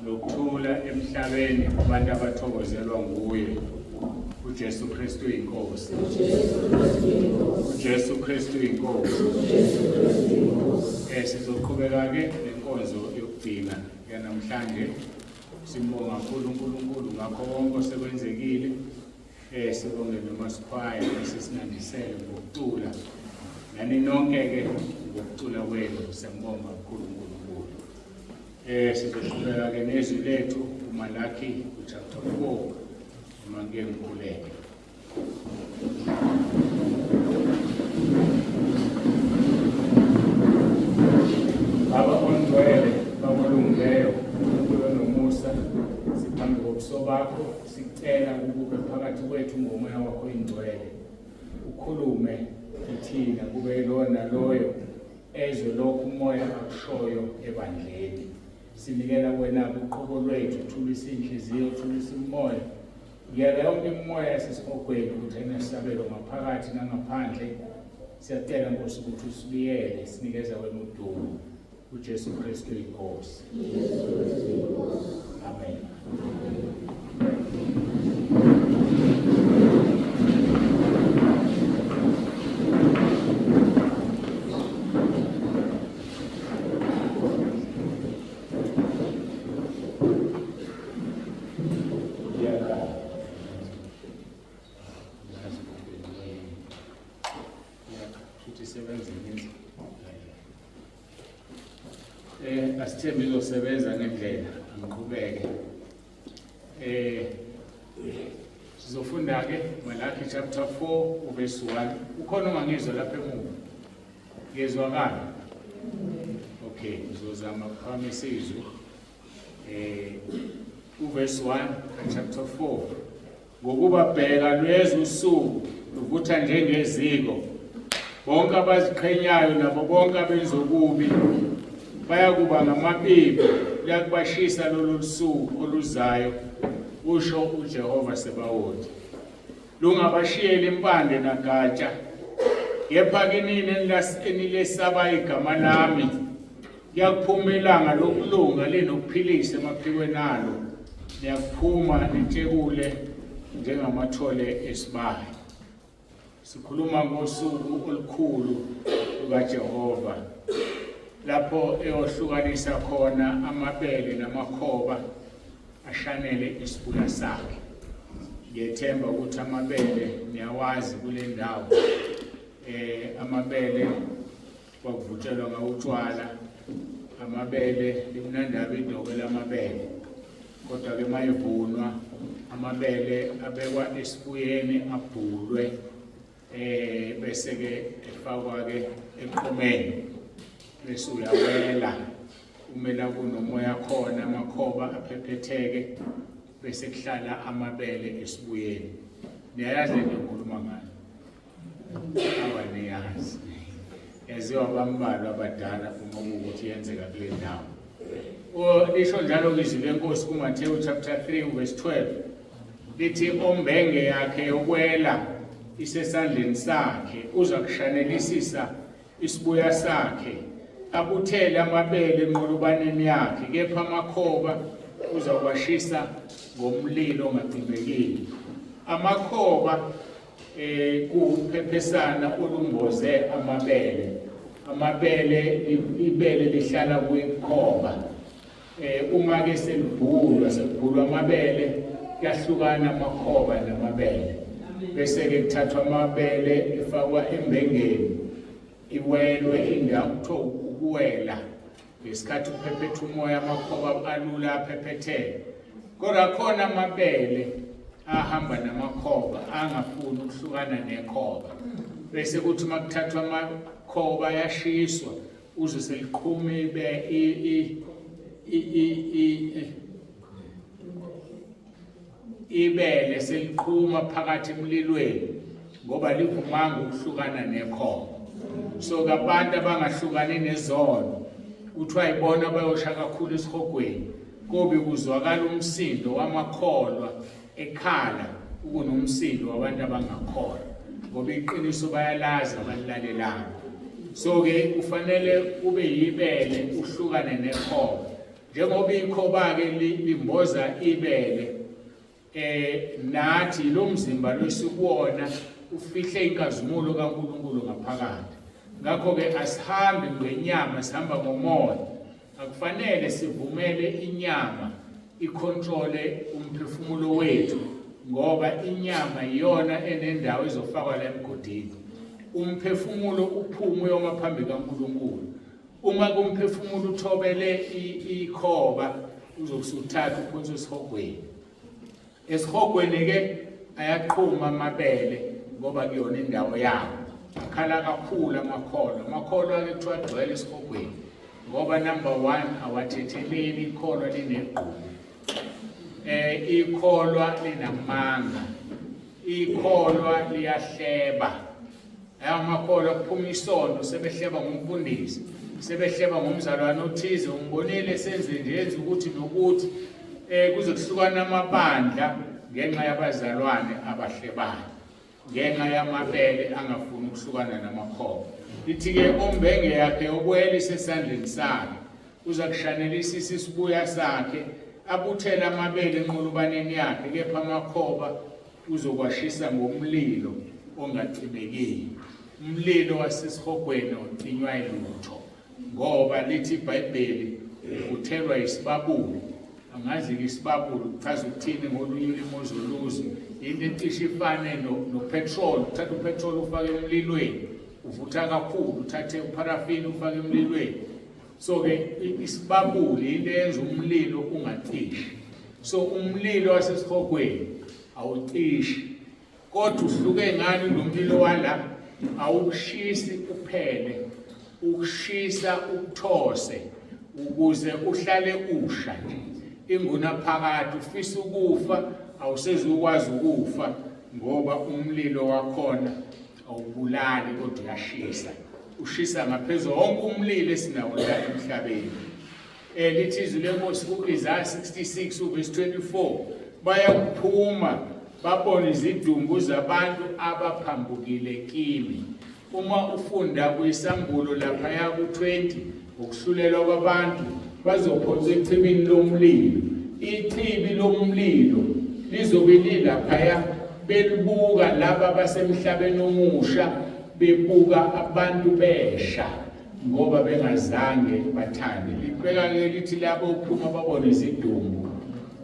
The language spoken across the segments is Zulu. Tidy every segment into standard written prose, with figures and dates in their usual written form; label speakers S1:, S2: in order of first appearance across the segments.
S1: Nokuthula emhlabeni kubantu abathokozelwa nguye. UJesu Kristu inkosi. UJesu Kristu inkosi. Sizoqhubeka ke nenkonzo yokugcina yanamhlanje. Simbonga kakhulu uNkulunkulu ngakho konke osekwenzekile. Sibonge noMasikhwaya esesinandisele ngokucula. Nani nonke ke ngokucula kwenu siyambonga kakhulu uNkulunkulu. Sizoqhubeka ke nezwi lethu kuMalaki chapter 4 uma ngike ngikhuleke. Baba ongcwele, Baba olungileyo, uNkulunkulu onomusa, siphambi kobuso bakho, sicela ukube phakathi kwethu ngomoya wakho oyingcwele. Ukhulume kithina kube yilowo naloyo ezwe lokhu umoya akushoyo ebandleni. Sinikela kuwena uqobo lwethu, thulisa inhliziyo, thulisa umoya. Ngiyala yonke imimoya yasesihogweni ukuthi ayinasabelo ngaphakathi nangaphandle. Siyacela Nkosi ukuthi usibiyele, sinikeza wena udumo. uJesu Kristu inkosi. Amen. Asithembe izosebenza ngendlela, angiqhubeke. Sizofunda ke Malaki chapter 4 verse 1. Ukhona ongangizwa lapha emuva? Ngezwakala? Okay, ngizozama ukuphakamisa izwi. Uverse 1 chapter 4. Ngokuba bheka lweza usuku luvutha njengeziko, bonke abaziqhenyayo nabo bonke abenza okubi bayakuba ngamabibi, luyakubashisa lolu lusuku oluzayo, usho uJehova Sebawoti. Lungabashiyeli impande nagatsha, kepha kinini enilesaba igama lami, Liyakuphuma ilanga lokulunga linokuphilisa emaphikweni alo, liyakuphuma litshekule njengamathole esibaya. Sikhuluma ngosuku olukhulu lukaJehova lapho eyohlukanisa khona amabele namakhoba ashanele isibuya sakhe. Ngiyethemba ukuthi amabele niyawazi kule ndawo. Amabele kwakuvutshelwa ngawo utshwala, amabele, limnandaba idokwe lamabele. Kodwa-ke mayivunwa amabele abekwa esibuyeni abhulwe, bese-ke efakwa-ke emqomeni, bese uyawela uma la kunomoya khona, amakhoba aphephetheke, bese kuhlala amabele esibuyeni. Niyayazi lento engikhuluma ngayo? Awaniyazi. Yaziwa bambalwa abadala uma kuwukuthi yenzeka kule ndawo. Lisho njalo izwi lenkosi kuMathewu chapter 3 verse 12 lithi ombenge yakhe yokwela isesandleni sakhe uza kushanelisisa isibuya sakhe abuthele amabele enqolobaneni yakhe, kepha amakhoba uzawashisa ngomlilo ongacimekile. Amakhoba kuwuphephesana olumboze amabele. Amabele, ibele lihlala kwikhoba. Uma ke selibhulwa, sekubhulwa amabele, kuyahlukana amakhoba namabele. Bese ke kuthathwa amabele efakwa embengeni, iwelwe indawo kuthiwa ukuwela. Ngesikhathi kuphephetha umoya amakhoba alula aphephetheke. Kodwa khona amabele ahamba namakhoba angafuni ukuhlukana nekhoba. Bese kuthi uma kuthathwa amakhoba ayashiswa uze seliqhuma ibe ibele seliqhuma phakathi emlilweni ngoba livumanga ukuhlukana nekhoba. So abantu abangahlukani nezono kuthiwa ibona bayosha kakhulu esihogweni, kobe kuzwakala umsindo wamakholwa ekhala ukunomsindo wabantu abangakholwa, ngoba iqiniso bayalazi abalilalelanga. So ke kufanele ube yibele uhlukane nekhoba. Njengoba ikhoba-ke limboza ibele, nathi lo mzimba lwesikuwona ufihle inkazimulo kaNkulunkulu ngaphakathi. Ngakho-ke asihambi ngenyama, sihamba ngomoya. Akufanele sivumele inyama ikhontrole umphefumulo wethu, ngoba inyama iyona enendawo ezofakwa la emgodini. Umphefumulo uphume uyoma phambi kaNkulunkulu. Uma kumphefumulo uthobele ikhoba, uzokusuthatha uphonse esihogweni. Esihogweni-ke ayaqhuma amabele ngoba kuyona indawo yawo. Akhala kakhulu amakholwa. Amakholwa-ke kuthiwa agcwele esihogweni ngoba number one awathetheleli, ikholwa linegqubu. Ikholwa linamanga. Ikholwa liyahleba. Amakholwa kuphuma isonto sebehleba ngumfundisi, sebehleba ngomzalwane othize, umbonile senze nje yenza ukuthi nokuthi kuze kuhlukana amabandla ngenxa yabazalwane abahlebayo, ngenxa yamabele angafuni ukuhlukana namakholwa. Lithi-ke ombenge yakhe okwele isesandleni sakhe, uza kushanelisisa isibuya sakhe, abuthele amabele enqolobaneni yakhe, kepha amakhoba uzokwashisa ngomlilo ongacimekile. Umlilo wasesihogweni awucinywa yilutho, ngoba lithi iBhayibheli uvuthelwa isibabuli. Angazi-ke isibabuli kuchaza ukuthini ngolunye ulimi ozoluzwa. Into ecishe ifane nopetrol. Uthatha upetrol ufake emlilweni, uvutha kakhulu. Uthathe upharafini ufake emlilweni. So-ke isibabuli into eyenza umlilo ungacishi. So umlilo wasesihogweni awucishi, kodwa uhluke ngani lo mlilo wala? Awukushisi uphele, ukushisa ukuthose ukuze uhlale usha nje ingunaphakade. Ufisa ukufa awusezukwazi ukufa ngoba umlilo wakhona awubulali kodwa uyashisa, ushisa ngaphezu wonke umlilo esinawo la emhlabeni. Lithi izwi lenkosi ku-Isaya 66 uvesi 24, bayakuphuma babone izidumbu zabantu abaphambukile kimi. Uma ufunda kwisambulo laphaya ku-20 ukuhlulelwa kwabantu, bazophonswa echibini lomlilo. Ichibi lomlilo lizobe lilaphaya belibuka laba abasemhlabeni omusha, bebuka abantu besha ngoba bengazange bathande. Libheka-ke lithi labo uphuma babone izidumbu.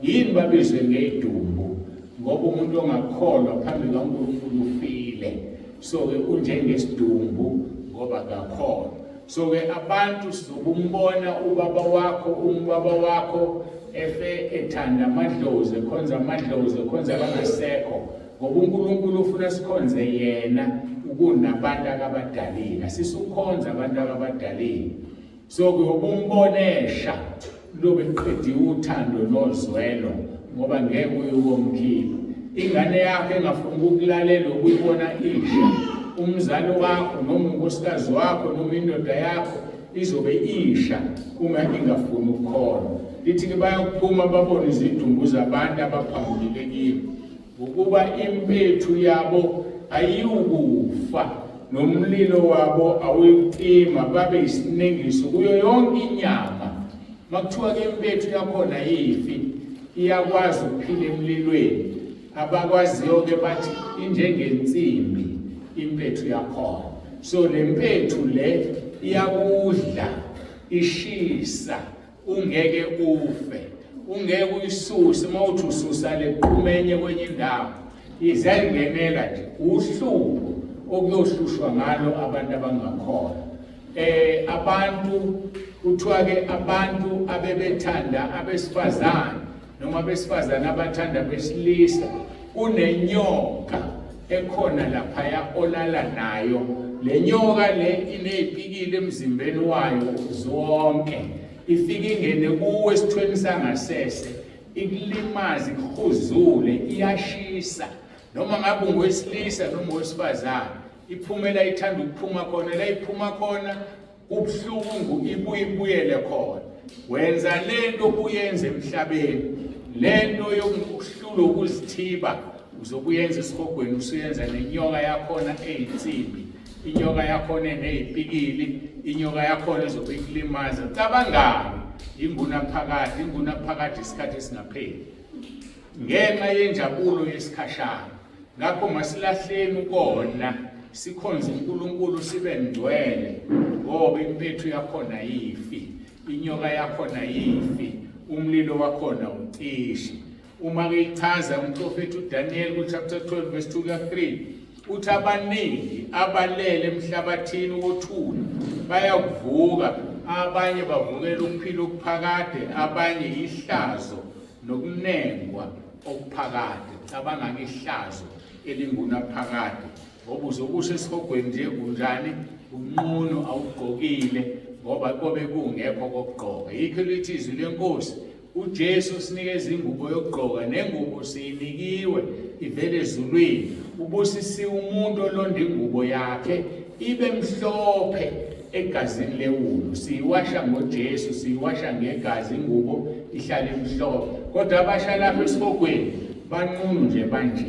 S1: Yini babizwe ngeyidumbu? Ngoba umuntu ongakholwa phambi kaNkulunkulu ufile. So-ke unjengesidumbu ngoba akakholwa. So-ke abantu sizokumbona ubaba wakho, umbaba wakho efe ethanda amadlozi, ekhonza amadlozi, ekhonza abangasekho, ngoba uNkulunkulu ufuna sikhonze yena ukunabantu akabadalile. Asisukhonza abantu akabadalile. So-ke ubumbonesha lobe qediwe uthando nozwelo, ngoba ngeke uye ukomkhipha. Ingane yakho engafuni ukukulalela ukuyibona isha, umzali wakho noma unkosikazi wakho noma indoda yakho izobe isha uma ingafuni ukukholwa. Lithi-ke bayakuphuma babone izidumbu zabantu abaphambukile kimi, ngokuba impethu yabo ayiwukufa nomlilo wabo awuyikucima, babe yisinengiso kuyo yonke inyama. Makuthiwa ke impethu yakhona ayifi, iyakwazi ukuphila emlilweni. Abakwaziyo-ke bathi injengensimbi impethu yakhona. So le mpethu le iyakudla, ishisa, ungeke ufe, ungeke uyisuse. Uma uthi ususa le qhumenye kwenye indawo, iziyalingenela nje uhlupho okuyohlushwa ngalo abantu abangakholwa. Abantu kuthiwa ke abantu abebethanda abesifazane noma abesifazane abathanda besilisa, kunenyoka ekhona laphaya olala nayo. Le nyoka le iney'pikili emzimbeni wayo zonke, ifike ingene kuwe esithweni sangasese, ikulimaze, ikuhuzule, iyashisa. Noma ngabe ungowesilisa noma owesifazane, iphumela ithanda ukuphuma khona, la iphuma khona kubuhlungu, ibuye ibuyele khona. Wenza lento obuyenza emhlabeni, lento yokuhlula ukuzithiba uzobuyenza esihogweni, usuyenza nenyoka yakhona eyinsimbi, inyoka yakhona eney'pikili, inyoka yakhona ezobe ikulimaza. Cabangani. Ingunaphakade, ingunaphakade isikhathi esingapheli. Ngenxa yenjabulo yesikhashana. Ngakho masilahleni ukona, sikhonze uNkulunkulu sibe ngcwele, ngoba impethu yakhona yifi, inyoka yakhona yifi, umlilo wakhona ucishi. Uma ke ichaza umprofethi uDaniel ku chapter 12 verse 2 kuya 3 uthi abaningi abalele emhlabathini wothuli bayakuvuka, abanye bavukela ukuphila okuphakade, abanye ihlazo nokunengwa okuphakade. Cabanga ngehlazo elingunaphakade, ngoba uzokusho esihogweni nje kunjani, unqunu awugqokile ngoba kobe kungekho kokugqoka. Yikho lithi izwi lenkosi, uJesu usinikeza ingubo yokugqoka, nengubo siyinikiwe ivele ezulwini. Ubusisiwe umuntu olonda ingubo yakhe ibe mhlophe egazini lewulu. Siyiwasha ngoJesu, siyiwasha ngegazi ingubo ihlale imhlophe. Kodwa abasha lapha esihogweni banqunu nje banje,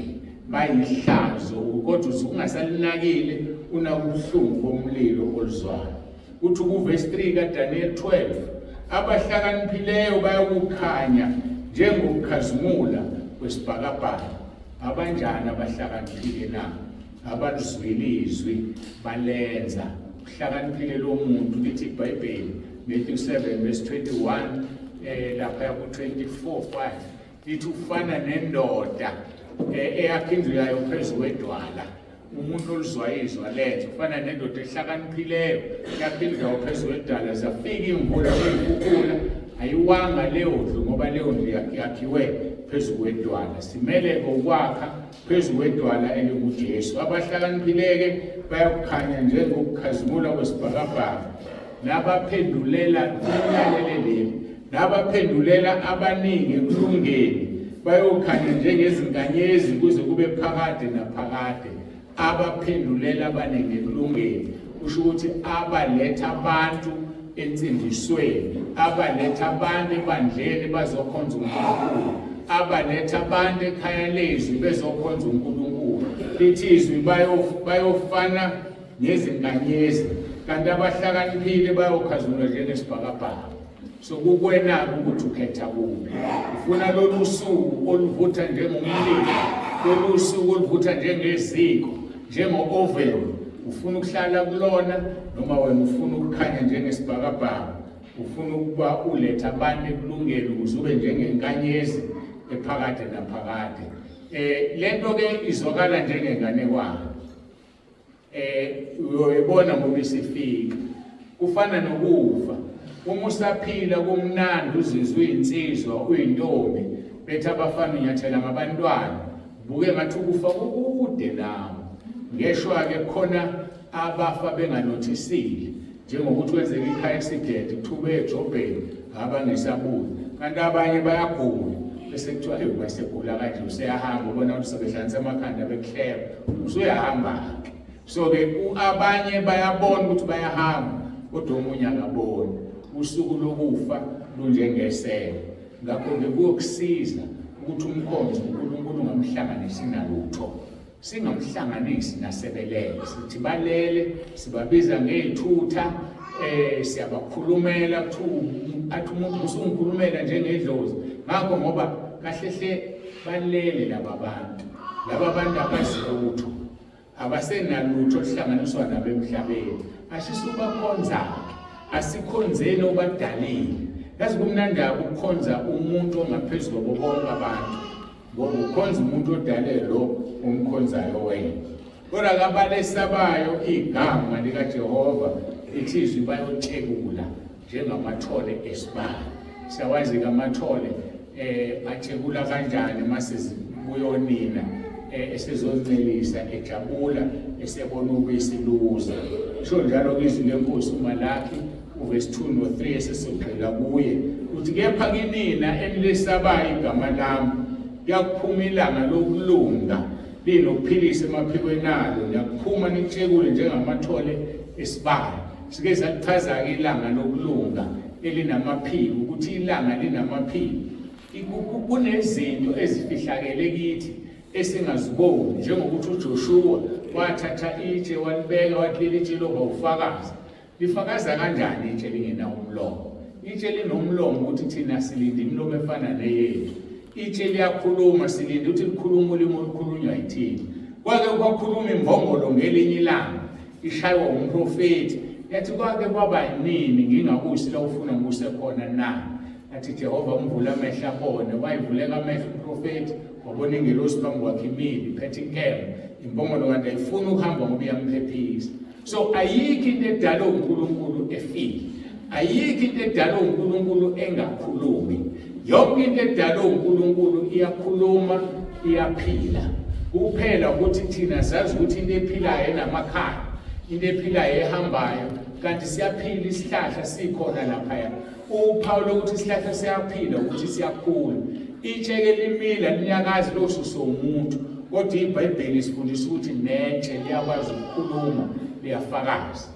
S1: bayihlazo, kodwa usungasalinakile unakubuhlungu bomlilo oluzwayo. Uthi kuvesi 3 kaDaniel 12, abahlakaniphileyo bayokukhanya njengokukhazimula kwesibhakabhaka. Abanjani abahlakaniphile na? Abalizwile izwi balenza. Uhlakaniphile lo muntu, lithi iBhayibheli, Matthew 7 verse 21 lapha ku 24 5 lithi ufana nendoda eyakha indlu yayo phezu kwedwala. Umuntu oluzwayo izwi alenze ufana nendoda ehlakaniphileyo yakha indlu yayo phezu kwedwala, zafika iy'mvula ney'khukhula, ayiwanga leyo ndlu ngoba leyo ndlu yakhiwe phezu kwedwala. Simele-ke ukwakha phezu kwedwala elinguJesu. Abahlakaniphileke bayakukhanya njengokukhazimula kwesibhakabhaka, nabaphendulela ulalele leli, nabaphendulela abaningi ekulungeni bayokhanya njengezinkanyezi kuze kube phakade naphakade. Abaphendulela abaningi ekulungeni kusho ukuthi abaletha abantu ensindisweni, abaletha abantu ebandleni bazokhonza uNkulunkulu, abaletha abantu ekhaya lezwi bezokhonza uNkulunkulu. Lithi izwi bayofana nezinkanyezi, kanti abahlakaniphile bayokhazimula njengesibhakabhaka. So kukwena-ke ukuthi ukhetha kuphi. Ufuna lolu suku oluvutha njengomlilo, lolu suku oluvutha njengeziko, njengo-oven, ufuna ukuhlala kulona noma wena ufuna ukukhanya njengesibhakabhaka, ufuna ukuba uletha abantu ekulungeni ukuze ube njengenkanyezi ephakade naphakade. Lento ke izwakala njengenganekwane. Uyoyibona ngoba isifika. Kufana nokufa. Uma usaphila kumnandi, uzizwe uyinsizwa, uyintombi, bethi abafana unyathela ngabantwana, buke ngathi ukufa kukude nawe. Ngeshwa-ke khona abafa benganothisile, njengokuthi kwenzeka i-car accident, kuthiwa ejobheni abangesabuyi, kanti abanye bayagula bese kuthiwa eyi basegula kanje useyahamba, ubona ukuthi sebehlanganisa amakhanda bekuhleba, usuyahamba-ke. So-ke abanye bayabona ukuthi bayahamba, kodwa omunye akaboni. Usuku lokufa lunjengesele. Ngakho-ke kuyokusiza ukuthi umkhonze uNkulunkulu ungamhlanganisi nalutho, singamhlanganisi nasebelele, sithi balele, sibabiza ngey'thutha, siyabakhulumela, kuthiwa athi umuntu usungikhulumela njengedlozi. Ngakho ngoba kahle hle balele laba bantu, laba bantu abazi lutho, abasenalutho oluhlanganiswa nabo emhlabeni. Asisubakhonza-ke, asikhonzeni obadalile. Yazi kumnandi-ke ukukhonza umuntu ongaphezu kwabo bonke abantu, ngoba ukhonza umuntu odale lo omkhonzayo wena. Kodwa kabalesabayo igama likaJehova, lithi izwi bayotshekula njengamathole esibani. Siyawazi-ke amathole atshekula kanjani mase zibuyonina esezoncelisa, ejabula esebona ubisi luza. Kusho njalo-ke izwi lenkosi uMalaki uvesi 2 no 3 esesogxila kuye, uthi kepha kinina enilesabayo igama lami kuyakuphuma ilanga lokulunga linokuphilisa emaphikweni alo, niyakuphuma nitshekule njengamathole esibani. Sike salichaza-ke ilanga lokulunga elinamaphiko, ukuthi ilanga linamaphiko. Kunezinto ezifihlakele kithi esingaziboni, njengokuthi uJoshua wathatha itshe walibeka, wathi leli tshe loba ufakazi. Lifakaza kanjani itshe lingenawo umlomo? Itshe linomlomo ukuthi thina silinde imilomo efana neyethu. Itshe liyakhuluma, silinde ukuthi likhuluma ulimi olukhulunywa yithina. Kwake kwakhuluma imbongolo ngelinye ilanga ishaywa umprofethi, yathi kwake kwaba yinini ngingakusi la ufuna ngikuse khona na? Athi Jehova umvula amehlo abone. Wayivuleka amehlo umprofethi, wabona ingelosi phambi kwakhe imile iphethe inkemba. Imbongolo kanti ayifuni ukuhamba ngoba iyamphephisa. So ayikho into edalwe uNkulunkulu efile, ayikho into edalwe uNkulunkulu engakhulumi. Yonke into edalwe uNkulunkulu iyakhuluma, iyaphila. Kuphela ukuthi thina sazi ukuthi into ephilayo enamakhala, into ephilayo ehambayo, kanti siyaphila isihlahla sikhona laphaya. Uphawu lokuthi isihlahla siyaphila ukuthi siyakhula. Itsheke limila linyakazi losusa umuntu, kodwa iBhayibheli lisifundisa ukuthi netshe liyakwazi ukukhuluma, liyafakaza.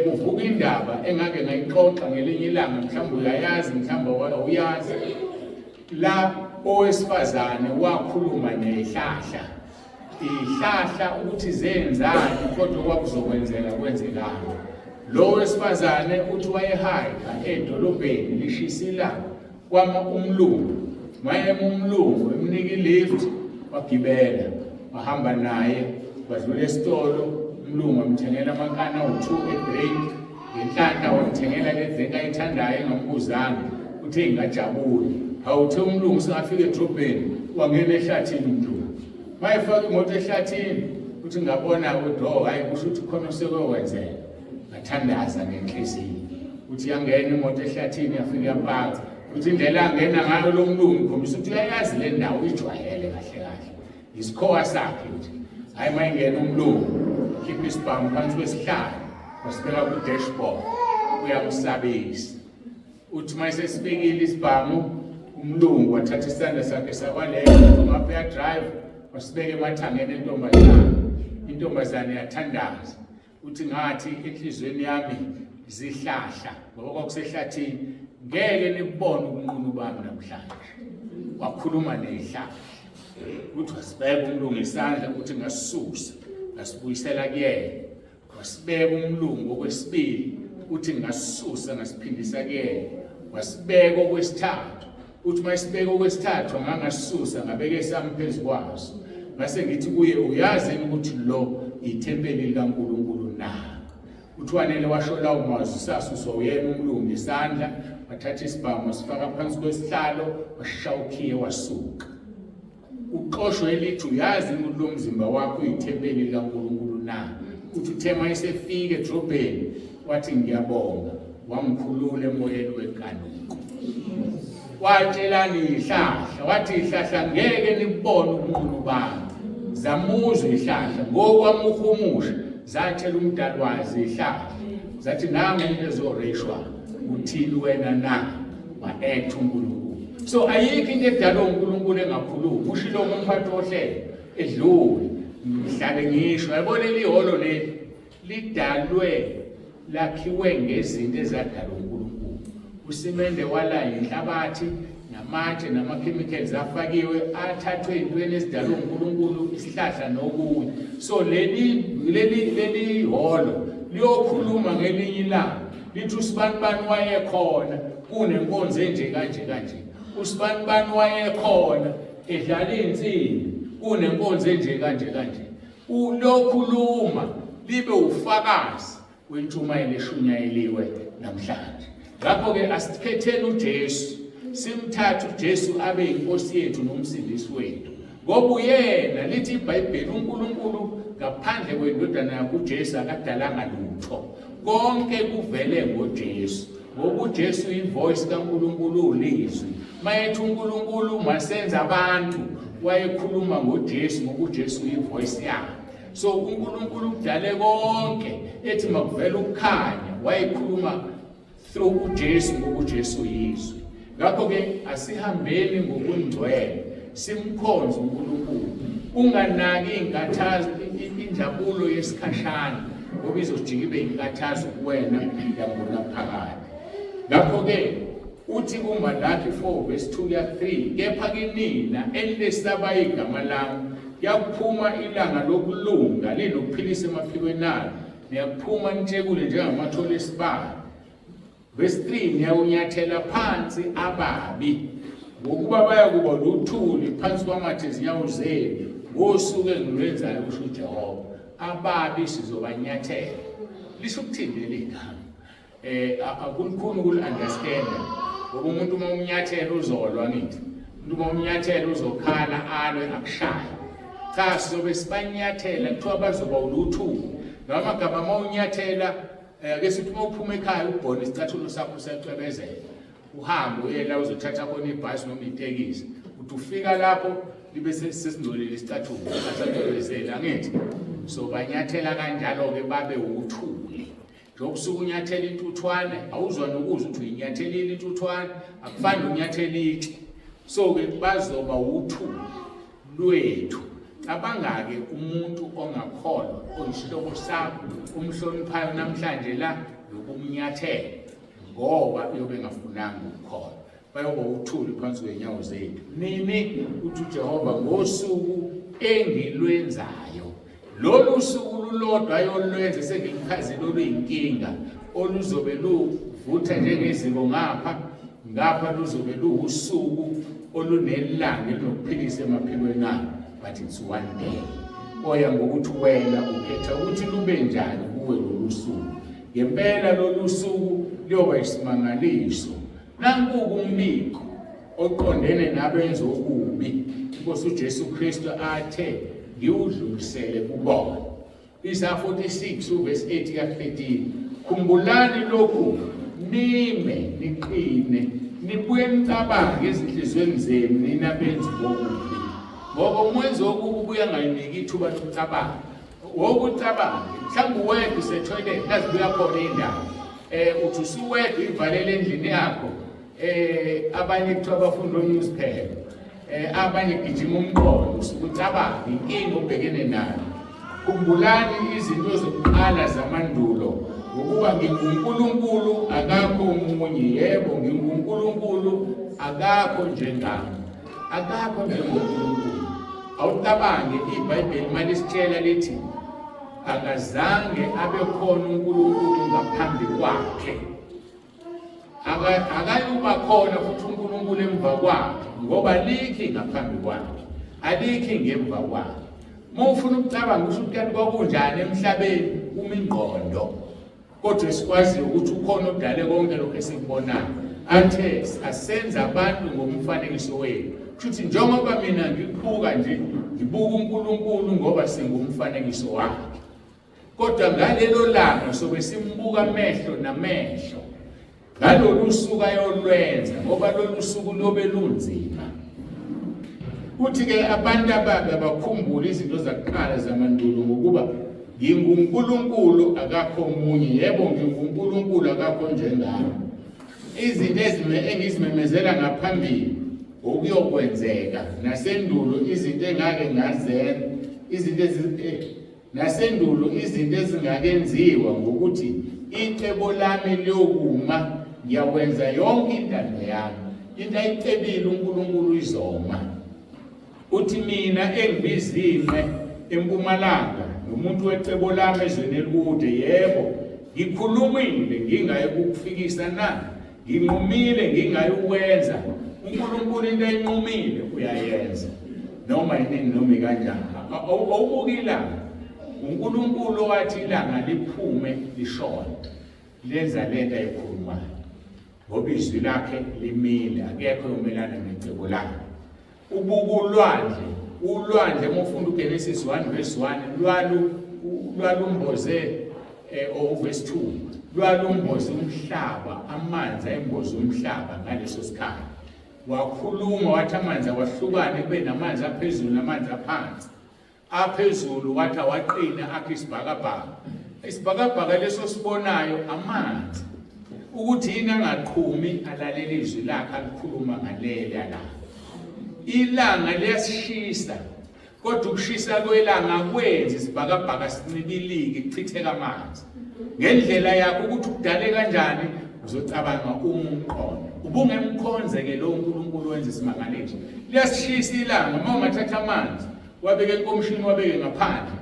S1: Kuvuka indaba engake ngayixoxa ngelinye ilanga, mhlawumbe uyayazi, mhlawumbe awuyazi. La owesifazane wakhuluma nehlahla, ihlahla ukuthi zenzani, kodwa kwakuzokwenzeka kwenzekani. Lo wesifazane uthi wayehayikha edolobheni lishisa ilanga, kwama umlungu, wayema umlungu emnika ilift, wagibela wahamba naye, wadlula esitolo, umlungu wamthengela amakana awu-2 edrink, ngenhlanhla wamthengela le drink ayithandayo engambuzanga, uthe ngingajabula. Hawu, uthe umlungu singafika edrobheni, wangena ehlathini umlungu, mayefaka imoto ehlathini, uthi ngabona ukuthi oh hayi, kusho ukuthi khona osekwekwenzeka. Ngathandaza ngenhliziyo, uthi yangena imoto ehlathini, yafika yapaka. Uthi indlela angena ngayo lo mlungu ikhombisa ukuthi uyayazi le ndawo, uyijwayele kahle kahle, isikhowa sakhe nje. Hhayi, uma ingena umlungu, khipha isibhamu phansi kwesihlalo, wasibeka ku-dashboard, uyakusabisa. Uthi uma esesibekile isibhamu umlungu, wathatha isandla sakhe sakwalelo, ngapha uya-drive, wasibeka emathangeni entombazane. Intombazane yathandaza. Uthi ngathi enhliziyweni yami, zihlahla, ngoba kwakusehlathini, ngeke nikubone ubunqunu bami namhlanje. Wakhuluma nezihlahla. Uthi wasibeka umlungu isandla, uthi ngasisusa ngasibuyisela kuyena. Wasibeka umlungu okwesibili, uthi ngasisusa ngasiphindisa kuyena. Wasibeka okwesithathu, uthi uma isibeka okwesithathu ngangasisusa ngabeka esami phezu kwaso. Ngase ngithi kuye, uyazi yini ukuthi lo ithempeli likaNkulunkulu na? Uthi wanele washo lawo mazwi, sasuswa uyena umlungu isandla, wathatha isibhamu wasifaka phansi kwesihlalo, washaya ukhiye wasuka. Uxoshwe elithi, uyazi ukuthi lo mzimba wakho uyithempeli likaNkulunkulu na? Uthi uthe uma esefika edrobheni, wathi ngiyabonga, wangikhulula emoyeni wenkanuko. Watshelani ihlahla, wathi ihlahla ngeke nibone ubunqunu bami. Zamuzwa ihlahla ngokwamuhumusha, zatshela umdali wazo ihlahla, zathi nangu umuntu ezoreshwa, uthini wena na? Wa-act uNkulunkulu. So ayikho into edalwa uNkulunkulu engakhulumi. Ushilo umphathi wohlelo edlule, ngihlale ngisho, yabo leli hholo leli lidalwe lakhiwe ngezinto ezadalwa uNkulunkulu. Usimende wala inhlabathi namatshe nama-chemicals afakiwe athathwe ey'ntweni ezidalwe uNkulunkulu, isihlahla nokunye. So leli hholo liyokhuluma ngelinye ilanga, lithi usibanibani wayekhona kunenkonzo enje kanje kanje, usibanibani wayekhona edlala iy'nsimbi kunenkonzo enje kanje kanje. Ulokhuluma libe ufakazi wentshumayelo eshunyayeliwe namhlanje. Ngakho-ke asikhetheni uJesu, simthathe uJesu abe yinkosi yethu nomsindisi wethu, ngoba uyena, lithi iBhayibheli, uNkulunkulu ngaphandle kwendodana yakhe uJesu akadalanga lutho, konke kuvele ngoJesu, ngoba uJesu ivoice kaNkulunkulu, ulizwi. Mayethi uNkulunkulu masenza abantu, wayekhuluma ngoJesu, ngoba uJesu uyivoice yakhe. So uNkulunkulu udale konke, ethi makuvela ukukhanya, wayekhuluma through uJesu, ngoba uJesu uyizwi. Ngakho-ke asihambeni ngokungcwele, simkhonze uNkulunkulu. Unganaki inkathazo, injabulo yesikhashana, ngoba izojika ibe inkathazo kuwena yangona phakade. Ngakho-ke uthi kuMalaki 4 verse 2 ya 3, kepha kinina enilesaba igama lami, kuyakuphuma ilanga lokulunga linokuphilisa emaphikweni alo, niyakuphuma nitshekule njengamathole esibani. Verse 3 Niyawunyathela phansi ababi, ngokuba bayakuba luthuli phansi kwamathe ezinyawo zenu ngosuku engilwenzayo, kusho uJehova. Ababi sizobanyathela. Lisho ukuthini leli gama? Akulukhuni ukuli-understand, ngoba umuntu uma umnyathela uzolwa, ngithi umuntu uma umnyathela uzokhala, alwe, akushaye. Cha, sizobe sibanyathela, kuthiwa bazoba uluthuli. Lawa magama, uma unyathela, ake sithi uma uphuma ekhaya ubhone isicathulo sakho siyacwebezela, uhambe uye la uzothatha khona ibhasi noma itekisi, uthi ufika lapho libe sesingcolile isicathulo, asacwebezela, angithi? So banyathela kanjalo-ke babe wuthuli. Njengoba usuke unyathela intuthwane, awuzwa nokuzwa ukuthi uyinyathelile intuthwane, akufani nokunyathela itshe. So-ke bazoba wuthuli lwethu. Cabanga-ke umuntu ongakholwa, oyisihlobo sakho, umhloniphayo namhlanje la, yokumnyathela ngoba uyobe engafunanga ukukholwa. Bayoba uthuli phansi kwenyawo zethu. Nini? Uthi uJehova, ngosuku engilwenzayo. Lolu suku lulodwa ayolwenza sengilichazile oluyinkinga, oluzobe luvutha njengeziko ngapha ngapha, luzobe luwusuku olunelanga elinokuphilisa emaphikweni alo, but it's one day. Oya ngokuthi wena ukhetha ukuthi lube njani kuwe lolu suku. Ngempela lolu suku luyoba isimangaliso. Nanku umbiko oqondene nabenza okubi, iNkosi uJesu Kristu athe ngiwudlulisele kubona. Isaya 46 uvesi 8 ka-13. Khumbulani lokhu, nime niqine, nibuye nicabange ezinhliziyweni zenu, nina benzi bokubi. Ngoba umwenzi wokubi ubuye angayiniki ithuba lokucabanga. Wokucabanga, mhlawumbe uwedwa usethoyilethi, lazibuya khona iy'ndaba. Uthi usuwedwa uyivalele endlini yakho. Abanye kuthiwa bafunda o-newspaper, abanye gijima umqondo, usuke ucabanga inkinga obhekene nayo. Khumbulani izinto zokuqala zamandulo, ngokuba nginguNkulunkulu, akakho omunye. Yebo, nginguNkulunkulu, akakho njengami, akakho njengoNkulunkulu. Awucabange, iBhayibheli malisitshela lithi akazange abe khona uNkulunkulu ngaphambi kwakhe, akayuba khona futhi uNkulunkulu emva kwakhe, ngoba alikhi ngaphambi kwakhe, alikhi ngemva kwakhe. Uma ufuna ukucabanga ukuthi kanti kwakunjani emhlabeni, uma ingqondo, kodwa esikwaziyo ukuthi ukhona odale konke lokhu esikubonayo, athe asenza abantu ngomfanekiso wethu. Kusho ukuthi njengoba mina ngikhuka nje, ngibuka uNkulunkulu ngoba singumfanekiso wakhe. Kodwa ngalelo langa sobe simbuka amehlo namehlo, ngalolu suku ayolwenza, ngoba lolu suku lobe lunzima. Kuthi-ke abantu ababi abakhumbule izinto zakuqala zamandulo, ngokuba nginguNkulunkulu, akakho omunye. Yebo, nginguNkulunkulu, akakho njengami. Izinto engizimemezela ngaphambili okuyokwenzeka, nasendulo izinto engake ngazenza, izinto nasendulo izinto ezingakenziwa, ngokuthi icebo lami liyokuma, ngiyakwenza yonke intando yami. Into ayicebile uNkulunkulu izoma. Uthi mina engibizinqe empumalanga, nomuntu wecebo lami ezweni elikude, yebo, ngikhulumile ngingaye ukukufikisa na? Nginqumile ngingaye ukwenza. uNkulunkulu into ayinqumile uyayenza, noma yinini noma ikanjani. Awubuki ilanga, uNkulunkulu owathi ilanga liphume lishone, lenza lento ayikhulumayo, ngoba izwi lakhe limile, akekho omelana necebo lakhe. Ubuka ulwandle, ulwandle uma ufunda uGenesis 1 verse 1, lwalumboze, or verse 2, lwalumboze umhlaba, amanzi ayemboze umhlaba ngaleso sikhathi. Wakhuluma wathi amanzi awahlukane, kube namanzi aphezulu namanzi aphansi. Aphezulu wathi awaqine, akhe isibhakabhaka. Isibhakabhaka leso sibonayo amanzi. Ukuthi yini angaqhumi, alalela izwi lakhe alikhuluma ngaleli la. Ilanga liyasishisa, kodwa ukushisa kwelanga akwenzi isibhakabhaka sincibilike, kuchitheka amanzi. Ngendlela yakho ukuthi ukudale kanjani, uzocabanga uma umqondo. Ubungemkhonze-ke lo uNkulunkulu wenza isimangaliso. Liyasishisa ilanga, uma ungathatha amanzi wabeke enkomishini, wabeke ngaphandle,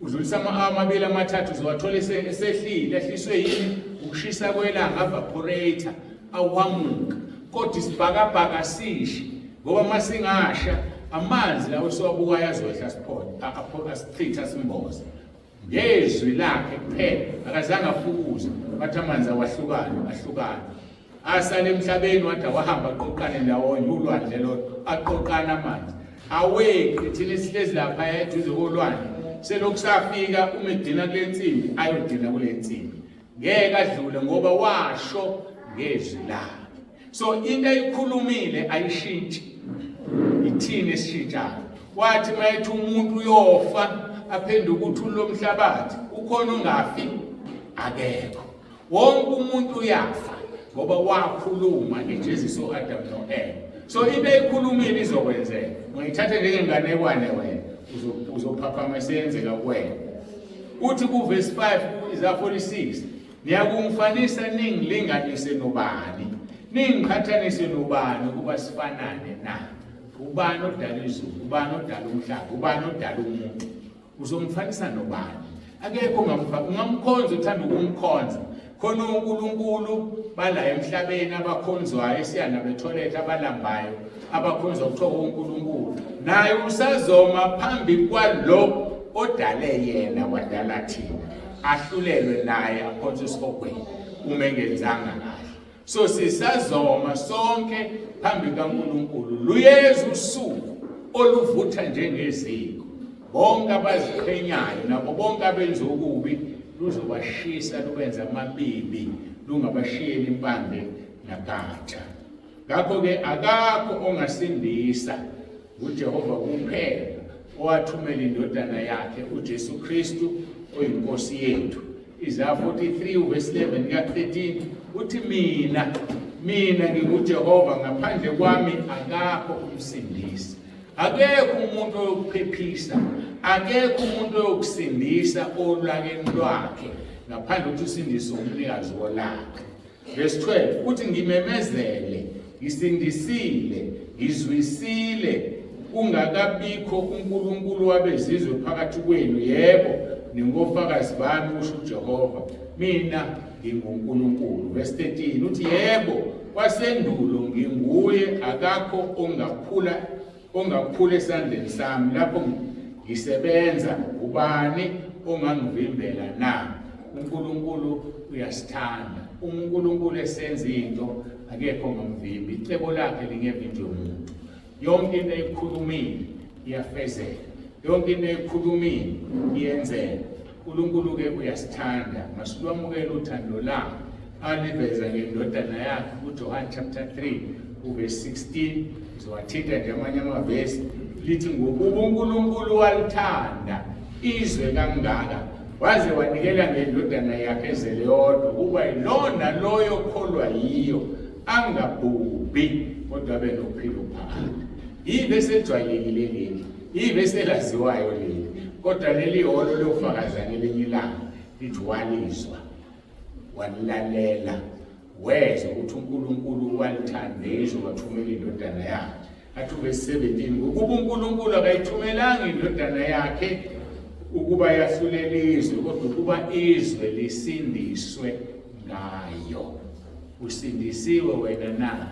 S1: udlulisa ama-awa amabili amathathu, uzowathola esehlile. Ehliswe yini? Ukushisa kwelanga evaporate awamuka. Kodwa isibhakabhaka sishi ngoba uma singasha amanzi lawo esiwabukayo azohla siphole asichitha simboze. Ngezwi lakhe kuphela akazange afukuze wathi amanzi awahlukane ahlukane. Asale emhlabeni wathi awahamba aqoqane ndawonye ulwandle lolo aqoqana amanzi aweqi thina sihlezi lapha eduze kolwandle selokhu safika uma edina kule nsimbi ayodina kule nsimbi ngeke adlule ngoba washo ngezwi lakhe. So into ayikhulumile ayishintshi, ithini esishintshayo. Wathi mayethi umuntu uyofa aphenduke uthuli lomhlabathi, ukhona ongafi? Akekho. Wonke umuntu uyafa ngoba wakhuluma ejezisa u-Adam no-Eva. So into ayikhulumile izokwenzeka. Ungayithatha njengenganekwane wena, uzophaphama iseyenzeka kuwena. Uthi kuvesi 5 ku-Isaya 46, niyakungifanisa ningilinganise nobani, ningiqhathanise nobani ukuba sifanane na? Ubani odala izulu? Ubani odala umhlaba? Ubani odala umuntu? Uzomfanisa nobani? Akekho ongamfaka. Ungamkhonza uthanda ukumkhonza. Khona uNkulunkulu bala emhlabeni abakhonzwayo esiyana betholethe abalambayo abakhonzwa kuthiwa uNkulunkulu. Naye usazoma phambi kwalo odale yena wadala thina. Ahlulelwe naye aphonswe esihogweni uma engenzanga kahle. So sisazoma sonke phambi kaNkulunkulu. Luyeza usuku oluvutha njengeziko. Bonke abaziqhenyayo nabo bonke abenza okubi luzobashisa lubenze amabibi lungabashiyeli impande nagatsha. Ngakho-ke akakho ongasindisa nguJehova kuphela owathumela indodana yakhe uJesu Kristu oyiNkosi yethu. Isaya 43 uverse 11 kuya 13 uthi mina mina nginguJehova ngaphandle kwami akakho umsindisi. Akekho umuntu oyokuphephisa, akekho umuntu oyokusindisa olakeni lwakhe ngaphandle ukuthi usindiswe umnikazi wolaka. Verse 12 uthi ngimemezele, ngisindisile, ngizwisile kungakabikho uNkulunkulu wabezizwe phakathi kwenu, yebo, ningofakazi bami, kusho uJehova, mina nginguNkulunkulu. Verse 13 uthi yebo, kwasendulo nginguye, akakho ongaphula ongaphula esandleni sami lapho ngisebenza, ubani ongangivimbela na? uNkulunkulu uyasithanda. Uma uNkulunkulu esenza into akekho ongamvimbi, icebo lakhe lingevinjwe umuntu. Yonke into ayikhulumile iyafezeka, yonke into ayikhulumile iyenzeka. uNkulunkulu-ke uyasithanda, masilwamukele uthando lakhe aliveza ngendodana yakhe kuJohane chapter 3 uverse 16. Ngizowathinta nje amanye amavesi. Lithi ngokuba uNkulunkulu walithanda izwe kangaka waze wanikela ngendodana yakhe ezele yodwa ukuba yilona loyo okholwa yiyo angabhubhi kodwa abe nokuphila okuphakade. Yivesi ejwayelekile leli, yivesi elaziwayo leli, kodwa leli hholo liyofakaza ngelinye ilanga lithi walizwa walilalela wezwa ukuthi uNkulunkulu walithanda izwe wathumela indodana yakhe. Athi uvesi 17 ngokuba uNkulunkulu akayithumelanga indodana yakhe ukuba yahlulele izwe kodwa ukuba izwe lisindiswe ngayo. Usindisiwe wena na?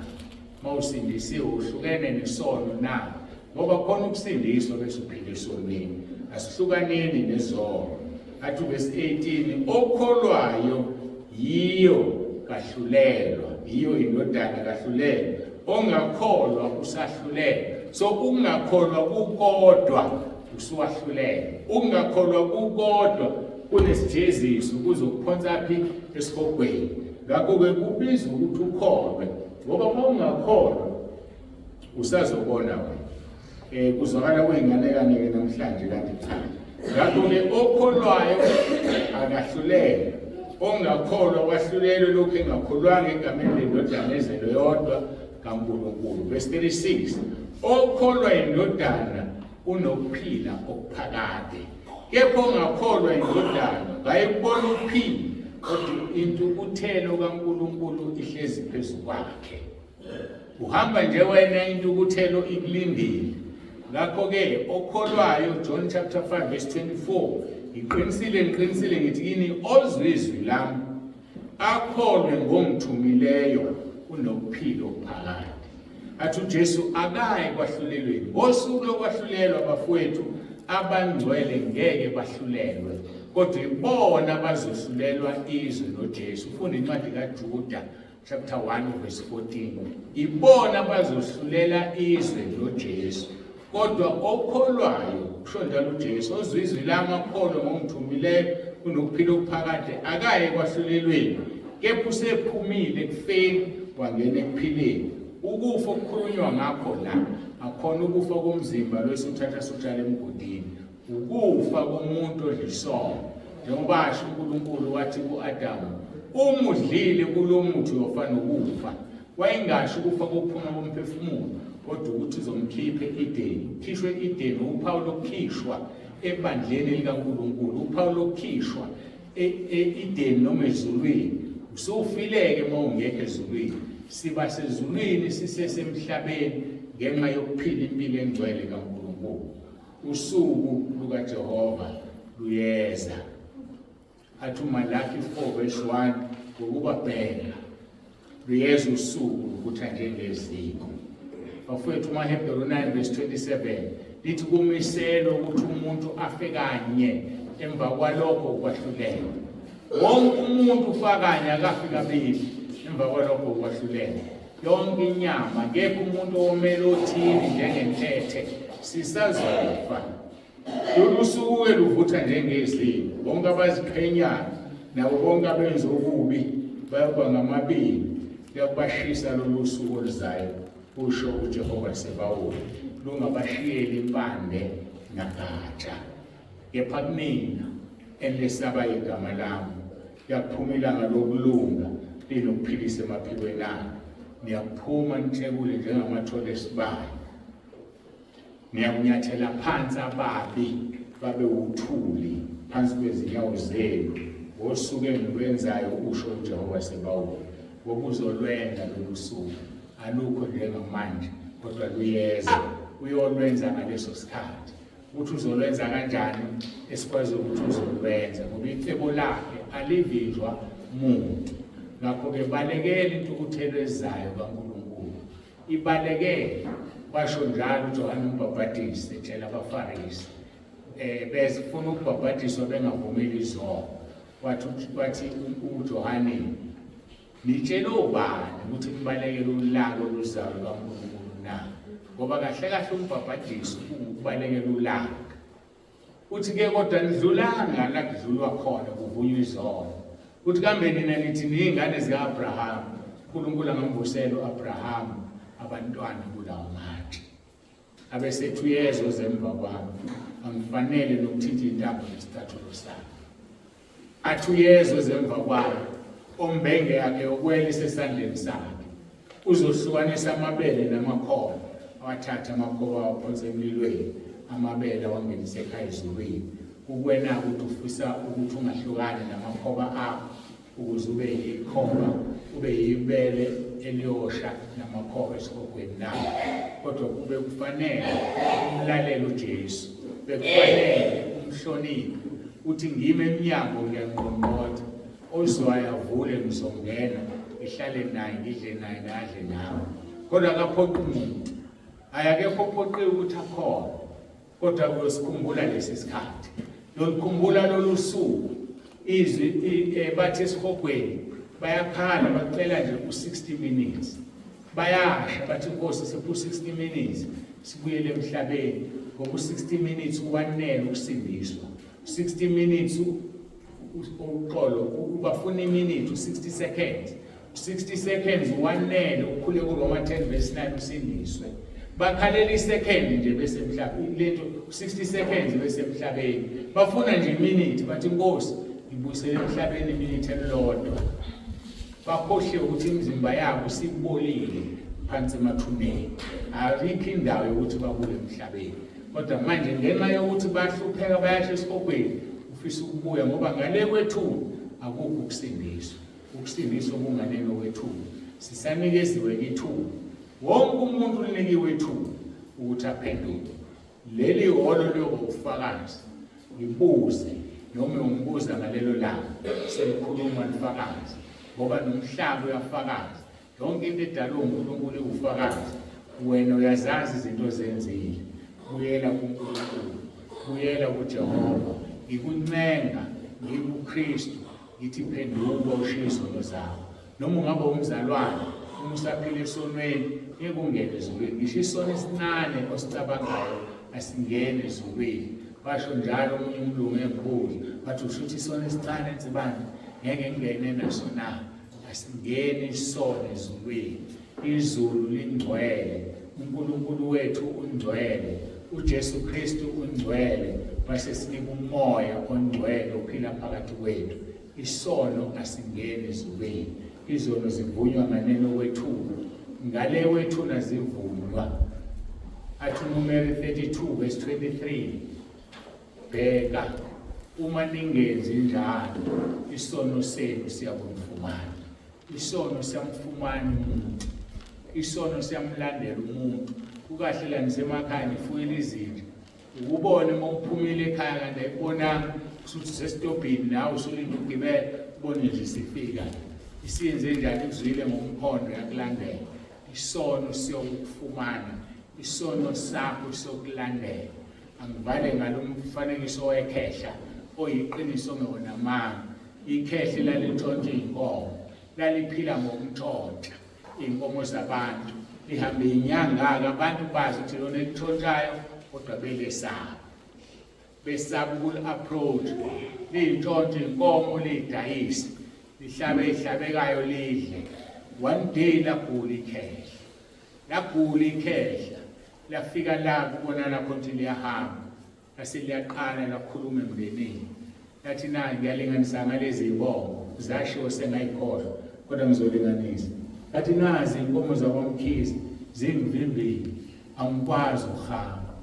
S1: Mawusindisiwe uhlukene nesono na? Ngoba khona ukusindiswa bese uphila esonweni. Asihlukaneni nezono. Athi uvesi 18 okholwayo yiyo kahlulelwa, yiyo indodana kahlulelwa. Ongakholwa usahlulelwa. So ukungakholwa kukodwa usuwahlulelwa. Ukungakholwa kukodwa kunesijeziso kuzokuphonsa phi esihogweni. Ngakho-ke kubizwa ukuthi ukholwe ngoba uma ungakholwa usazobona wena. Kuzwakala kuyinganekane-ke namhlanje kanti cha. Ngakho-ke okholwayo akahlulelwa, ongakholwa wahlulelwe lokhu engakholwanga egameni lendodana ezelwe yodwa kaNkulunkulu. Verse 36 okholwa indodana unokuphila okuphakade, kepha ongakholwa indodana kayikubona ukuphila, kodwa intukuthelo kaNkulunkulu ihlezi phezu kwakhe. Uhamba nje wena intukuthelo ikulindile. Ngakho-ke okholwayo, John chapter 5 verse 24, ngiqinisile ngiqinisile ngithi kini ozwa izwi lami akholwe ngongithumileyo unokuphila okuphakade. Athi uJesu akayi kwahlulelweni. Ngosuku lokwahlulelwa bafowethu abangcwele ngeke bahlulelwe, kodwa ibona abazohlulelwa izwe noJesu. Funda incwadi kaJuda chapter 1 verse 14. Ibona abazohlulela izwe noJesu. Kodwa okholwayo, kusho njalo uJesu, ozwa izwi lami akholwe ngongithumileyo unokuphila okuphakade, akaye ekwahlulelweni, kepha usephumile ekufeni wangena ekuphileni. Ukufa okukhulunywa ngakho la akhona ukufa komzimba lwesuthatha sutshala emgodini, ukufa komuntu odla isono. Njengoba asho uNkulunkulu wathi ku-Adamu, uma udlile kulo muthi uyofa nokufa. Wayengasho ukufa kokuphuma komphefumulo, kodwa ukuthi uzomkhipha e-Edeni. Ukhishwe e-Edeni, uphawu lokukhishwa ebandleni likaNkulunkulu, uphawu lokukhishwa e-Edeni noma ezulwini. Usufileke uma ungekho ezulwini. Siba sezulwini sisesemhlabeni ngenxa yokuphila impilo engcwele kaNkulunkulu. Usuku lukaJehova luyeza. Athi uMalaki 4 verse 1 ngokuba bheka luyeza usuku luvutha njengeziko. Bafowethu umaHebheru 9 verse 27 lithi kumiselwe ukuthi umuntu afe kanye emva kwalokho ukwahlulelwa. Wonke umuntu ufa kanye akafi kabili emva kwalokho ukwahlulelwa. Yonke inyama akekho umuntu owomele othini njengentethe sisazofa. Lolu suku-ke luvutha njengeziko. Bonke abaziqhenyayo nabo bonke abenza okubi bayokuba ngamabili. Luyakubashisa lolu suku oluzayo, kusho uJehova Sebawoti, lungabashiyeli impande nagatsha. Kepha kunina enilesaba igama lami, liyakuphuma ilanga lokulunga linokuphilisa emaphikweni alo. Niyakuphuma nitshekule njengamathole esibaya. Niyakunyathela phansi ababi babe wuthuli phansi kwezinyawo zenu ngosuku engilwenzayo, usho uJehova Sebawoti, ngoba uzolwenza lolu suku. Alukho njengamanje, kodwa luyeza, uyolwenza ngaleso sikhathi. Ukuthi uzolwenza kanjani esikwazi ukuthi uzolwenza, ngoba icebo lakhe alivinjwa muntu. Ngakho-ke balekela intukuthelo ezayo kaNkulunkulu. Ibalekele, washo njalo uJohane uMbhabhadisi etshela abaFarisi. Bezifuna ukubhabhadiswa bengavumeli izono. Wathi uJohane, nitshele obani ukuthi nibalekele ulaka oluzayo lukaNkulunkulu na? Ngoba kahle kahle umbhabhadiso ungukubalekela ulaka. Uthi ke kodwa nidlulanga la kudlulwa khona kuvunywa izono. Uthi kambe nina nithi niyingane zika-Abrahamu, uNkulunkulu angamvusela u-Abrahamu abantwana kulawo matshe. Abesethi uyeza ozemva kwami, angifanele nokuthinta intambo nesicathulo sami. Athi uyeza ozemva kwami, ombenge yakhe yokwela isesandleni sakhe. Uzohlukanisa amabele namakhoba, awathathe amakhoba awaphonse emlilweni, amabele awangenise ekhaya ezulwini. Kukuwena ukuthi ufisa ukuthi ungahlukani namakhoba akho ukuze ube yikhoba, ube yibele eliyosha namakhoba esihogweni na. Kodwa kube kufanele umlalele uJesu, bekufanele umhloniphe, uthi ngime emnyango ngiyangqongqotha, ozwayo avule ngizongena ngihlale naye ngidle naye nadle nawe. Kodwa akaphoqi umuntu, hhayi akekho ophoqiwe ukuthi akhona, kodwa uyosikhumbula lesi sikhathi, lolikhumbula lolu suku. Izwi bathi esihogweni bayakhala bacela nje u-60 minutes, bayasha bathi Nkosi siphu 60 minutes sibuyele emhlabeni, ngoba u-60 minutes wanele ukusindiswa. 60 minutes uxolo ubafuna iminute u-60 seconds, 60 seconds wanele ukhule kuRoma 10 verse 9 usindiswe. Bakhalela isecond nje bese emhlabeni, lento 60 seconds bese emhlabeni, bafuna nje iminute, bathi Nkosi ngibuyisele emhlabeni iminute elilodwa. Bakhohliwe ukuthi imizimba yabo isibolile phansi emathuneni, ayikho indawo yokuthi babuye emhlabeni. Kodwa manje ngenxa yokuthi bahlupheka bayasha esihogweni, ufisa ukubuya ngoba ngale kwethuna akukho ukusindiswa. Ukusindiswa kunganeno kwethuba, sisanikeziwe ithuba. Wonke umuntu ulinikiwe ithuba ukuthi aphenduke. Leli hholo liyoba ubufakazi. Ngibuze noma ungibuza ngalelo langa selikhuluma lifakazi. Ngoba nomhlaba uyafakaza. Yonke into edalwe uNkulunkulu iwufakazi. Wena uyazazi izinto ozenzile. Buyela kuNkulunkulu. Buyela kuJehova. Ngikuncenga ngikuKristu ngithi phenduka ushiye izono zakho. Noma ungaba umzalwane uma usaphila esonweni ngeke ungene ezulwini. Ngisho isono esincane osicabangayo asingene ezulwini. Basho njalo omunye umlungu engibuza, bathi usho ukuthi isono esincane Nsibande ngeke ngingene naso na? Asingeni isono ezulwini. Izulu lingcwele, uNkulunkulu wethu ungcwele, uJesu Kristu ungcwele, wase sinika umoya ongcwele ophila phakathi kwethu. Isono asingeni ezulwini. Izono zivunywa nganeno kwethuna. Ngale kwethuna zivunywa. Athi uNumeri 32 verse 23 Bheka, uma ningenzi njalo, isono senu siyakunifumana. Isono siyamfumana umuntu. Isono siyamlandela umuntu. Kukahle la nisemakhaya nifuyile izinja. Ukubone uma uphumile ekhaya kanti ayikubonanga usuthi usesitobhini nawe usulinde ukugibela ubone nje sifika. Isiyenze njani ikuzwile ngomkhondo yakulandela. Isono siyokufumana. Isono sakho siyokulandela. Angivale ngalo mfanekiso wekhehla oyiqiniso ongewona amanga. Ikhehla elalitshontsha iy'nkomo laliphila ngokuntshontsha iy'nkomo zabantu, lihambe inyanga-ke abantu bazi ukuthi lona elitshontshayo kodwa belesaba, besaba ukuli-approach. Liyintshontsha iy'nkomo liyidayise, lihlabe eyihlabekayo lidle. One day lagula ikhehla, lagula ikhehla Lafika la kubonana khona ukuthi liyahamba, lase liyaqala lakhuluma emndenini. Lathi na ngiyalinganisa ngalezi zinkomo, zashiwo sengayikhohlwa kodwa ngizolinganisa. Lathi nazi inkomo zakwaMkhize zingivimbile, angikwazi ukuhamba.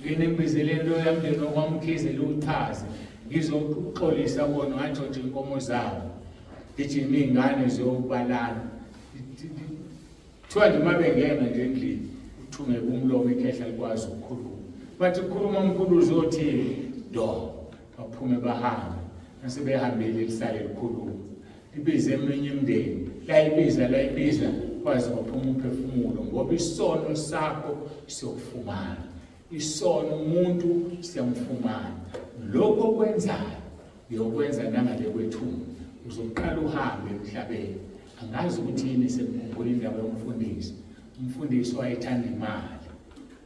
S1: Ngine ngibizeleni loya mndeni wakwaMkhize liwuchaze, ngizoxolisa kuwona ngantshontsha inkomo zawo. Gijima iy'ngane ziyobalana. Kuthiwa nje uma bengena nje endlini uthungeke umlomo ikhehla likwazi ukukhuluma. Bathi khuluma mkhulu uzothini? Do. Baphume bahambe. Mase behambile lisale likhuluma. Libize eminye imindeni. Layibiza layibiza kwaze kwaphuma umphefumulo ngoba isono sakho siyokufumana. Isono umuntu siyamfumana. Lokho okwenzayo uyokwenza nangale kwethuna. Uzoqala uhambe emhlabeni. Angazi ukuthi yini sekukhumbula indaba yomfundisi. Umfundisi wayethanda imali.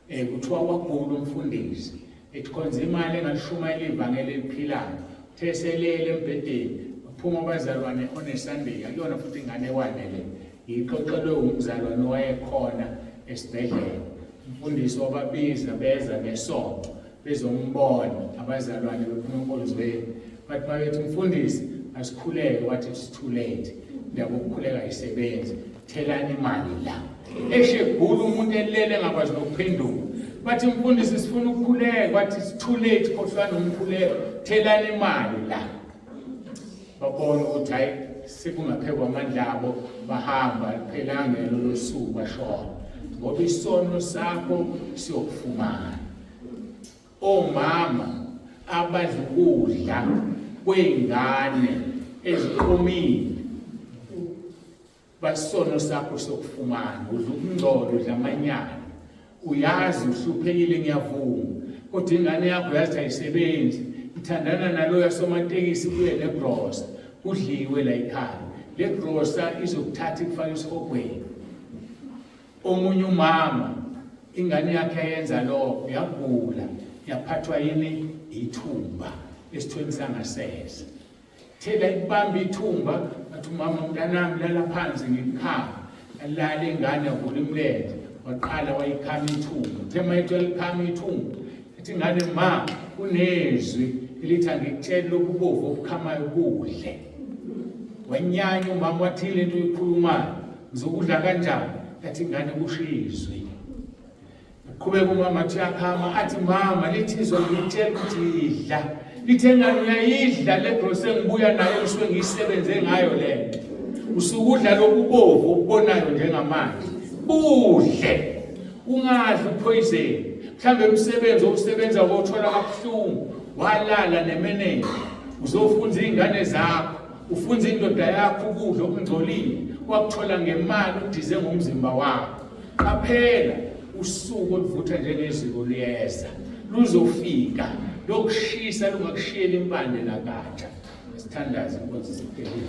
S1: Eh kuthiwa wagula umfundisi. Ethi khonza imali engalishumayela ivangeli eliphilayo. Uthe selele embhedeni waphuma abazalwane oneSunday akuyona futhi ingane wane le. Ngiyixoxelwe umzalwane owayekhona esibhedlela. Umfundisi wababiza beza ngesonto bezombona abazalwane bephuma enkonzweni. Bathi babethi mfundisi asikhuleke, wathi it's too late. Indaba yokukhuleka ayisebenzi. Thelani imali la. Eshe gula umuntu elele engakwazi nokuphenduka. Bathi mfundisi sifuna ukukhuleka, wathi it's too late, khohlwani umkhuleko. Thelani imali la. Babona ukuthi hayi sekungaphekwa amandla abo, bahamba liphelanga lolo suku bashona. Ngoba isono sakho siyokufumana. Omama abadla ukudla kwey'ngane eziqomile basono sakho sokufumana udla ukungcola udla amanyala uyazi uhluphekile ngiyavuma kodwa ingane yakho yazi ayisebenzi ithandana naloya somatekisi kuye negrosa kudliwe la ekhaya le grosa izokuthatha ikufake esihogweni Omunye umama ingane yakhe ayenza lokho yagula yaphathwa yini ithumba esithweni sangasese. Thela ikubamba ithumba athi umama mntanami lala phansi ngikukhama. Alale ingane yavula imlenze waqala wayikhama ithumba. Uthe uma ethi alikhama ithumba ethi ingane ma kunezwi elithi angikutsheli lokhu bovu obukhamayo kudle. Wanyanya umama wathi lento oyikhulumayo ngizokudla kanjani athi ingane kusho izwi uqhubeka umama athi uyakhama athi mama lithi izwa ngitshela ukuthi idla lithe ngane uyayidla le grocery engibuya nayo ngisuke ngiyisebenze ngayo le nto usukudla lokubovu okubonayo njengamanje budle ungadli uphoyizeni mhlawumbe umsebenzi owusebenza wothola kabuhlungu walala nemeneja uzofunza iy'ngane zakho. Ufunza indoda yakho ukudla okungcolile wakuthola ngemali udize ngomzimba wakho. Qaphela usuku oluvutha njengeziko luyeza. Luzofika lokushisa lungakushiyela impande nakatsha. Sithandaze inkonzo isiphelile.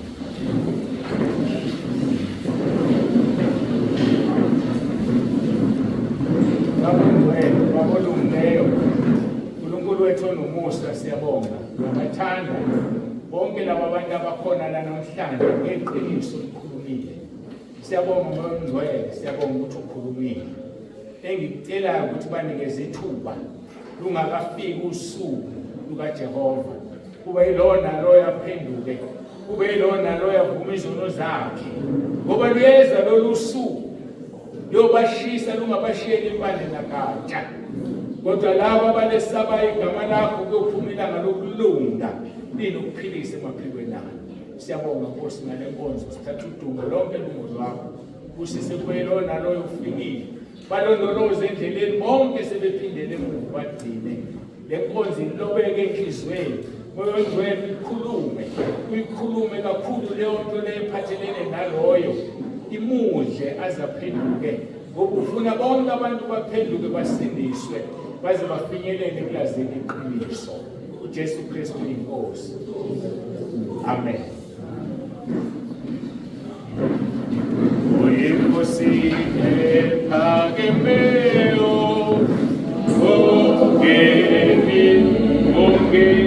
S1: Baba Ngcwele, Baba olungileyo, uNkulunkulu wethu onomusa siyabonga. Uyabathanda bonke laba bantu abakhona la namhlanje ngeqiniso likhulumile. Siyabonga Moya oNgcwele, siyabonga ukuthi ukhulumile. Engikucelayo ukuthi banikeze ithuba lungakafiki usuku lukaJehova kube yilowo naloyo aphenduke kube yilowo naloyo avume izono zakhe ngoba luyeza lolu suku luyobashisa lungabashiyeli impande nagatsha kodwa labo abalesaba igama lakho kuyophuma ilanga lokulunga linokuphilisa emaphikweni alo siyabonga nkosi ngale nkonzo sithatha udumo lonke lungo lwakho busise kube yilowo naloyo ufikile balondoloze endleleni bonke sebephindele emuva bagcine le nkonzo ilobeke enhliziyweni moya ongcwele uyikhulume uyikhulume kakhulu leyo nto leyo ephathelene naloyo imudle aze aphenduke ngoba ufuna bonke abantu baphenduke basindiswe baze bafinyelele kulazini iqiniso uJesu Kristu inkosi amen Uyinkosi ephakemeyo, ongeni, ongeni.